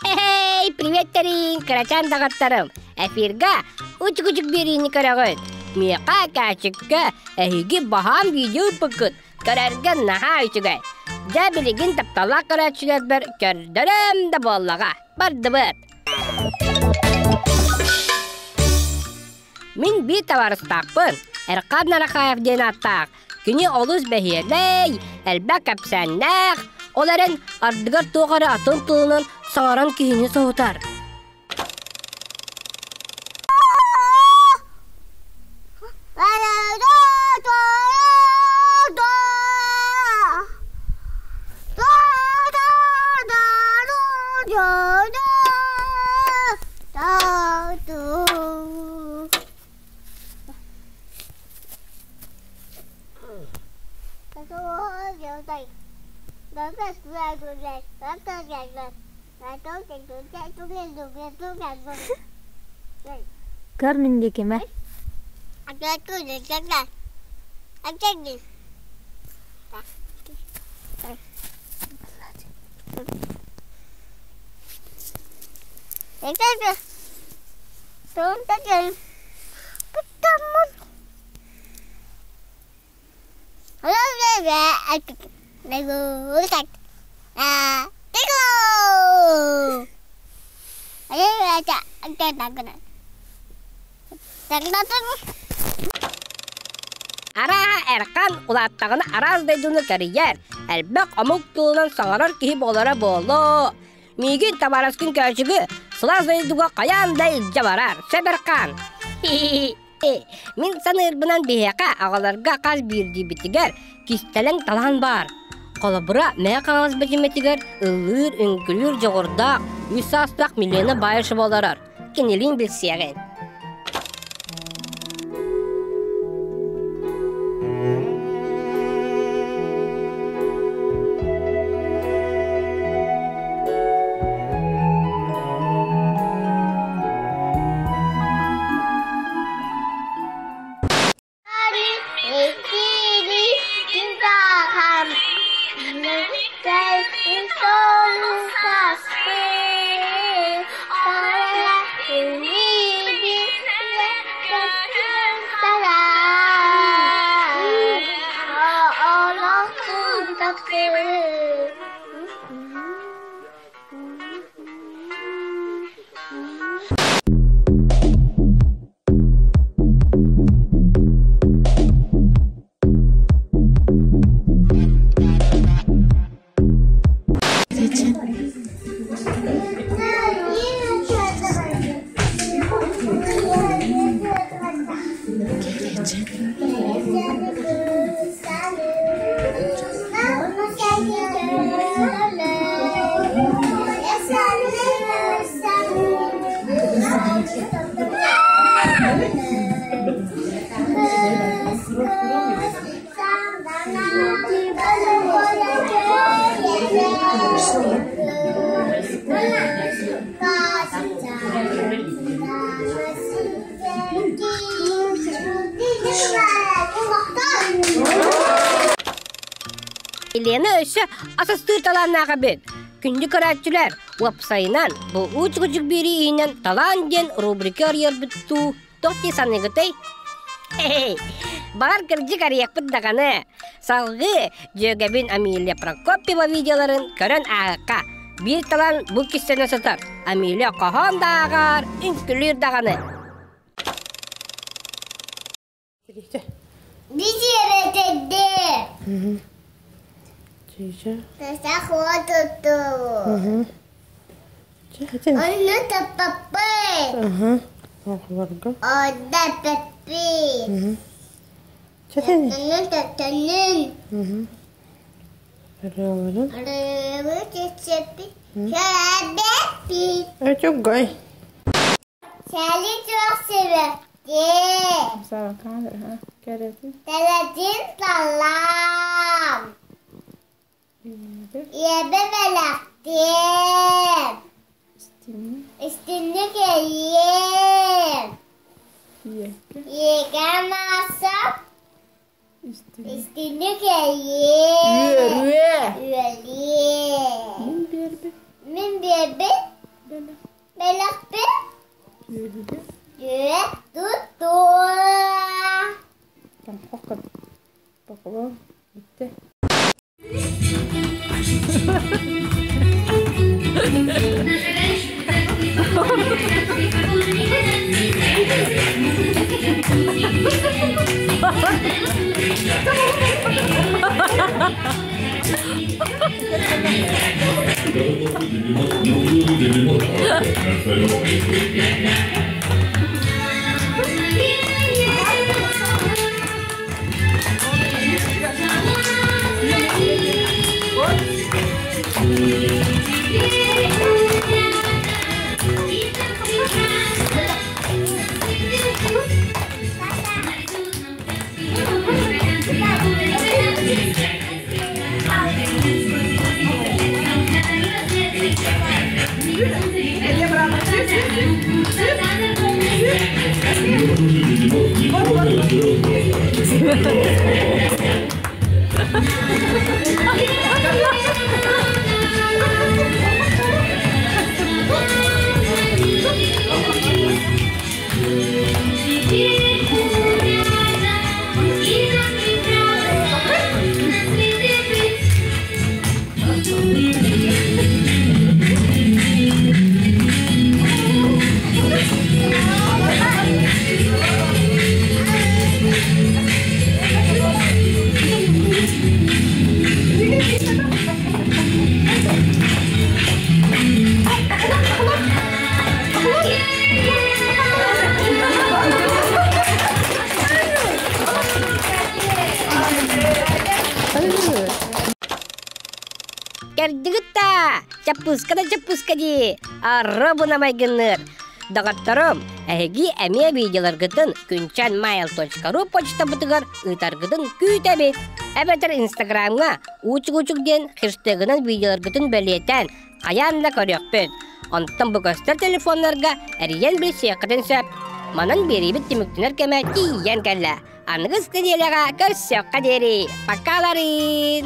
Эй, приветтерин, кырачаан доҕотторум! Эфирга учук-учук биэриини көрөҕүт. Миэхэ кээчиккэ эһиги баһаам видео ыыппыккыт. Көрөргө наһаа үчүгэй. Дьэ, билигин тапталлаах көрөөччүлэрбэр көрдөрөм да буоллаҕа. Бардыбыт. Мин биир табаарыстаахпын, Эрхан Нарахаев диэн ааттаах. Кини олус бэһиэлэй, элбэх кэпсээннээх, ол эрэн ардыгар туох эрэ атын тылынан саҥаран киһини соһутар. Көр мин диэкимэ Арааһа Эрхан улааттаҕына араас дойдуну кэрийэр, элбэх омук тылынан саҥарар киһи буолара буолуо. Миигин табаарыскын Көөчүгү сылаас дойдуга хайаан да илдьэ барар, сөп Эрхан? Мин саныырбынан биһиэхэ аҕаларга хас биирдиибитигэр кистэлэҥ талаан баар. Холобура, Мэҥэ Хаҥалас бэдьимэтигэр ыллыыр, үҥкүүлүүр дьоҕурдаах үс саастаах Милена Баишева олорор. Кинилиин билсиэҕин. Елена өссө асастыыр талааннаах эбит. Күндү көрөөччүлэр, уопсайынан, бу уучугучук биэрии иһинэн талаан диэн рубрика арыйарбыт дуу, туох дии саныыгытый? Баҕар кырдьык арыйыахпыт даҕаны. Салгыы дьүөгэбин Амилия Прокопьева видеоларын көрөн ааһыахха. Биир талаан бу кистэнэ сытар. Амилия хоһоон да ааҕар, үҥкүлүүр даҕаны. Истинник эйиэ. Үөрүө. Үөрүө. Мин биэрбит. Мин биэрбит. Бэлэх. Бэлэхпин. Үөрүгэ. Үө туттуо. Тоҥхох Поклон. Бүттэ. Кэрдигит да, чаппыска да чаппыска дии, арра майгынныыр. Доҕотторум, эһиги эмиэ видеоларгытын күнчэнmail.ru почтабытыгар ыытаргытын күүтэбит. Эбэтэр Инстаграмҥа уучук-учук диэн хештегынан видеоларгытын бэлиэтээн, хайаан да көрүөхпүт. Онтон бу көстөр телефоннарга эрийэн билсиэххитин сөп. Манан биэриибит түмүктэнэр кэмэ тиийэн кэллэ. Аныгыс нэдиэлэҕэ көрсүөххэ диэри. Пока, Ларин!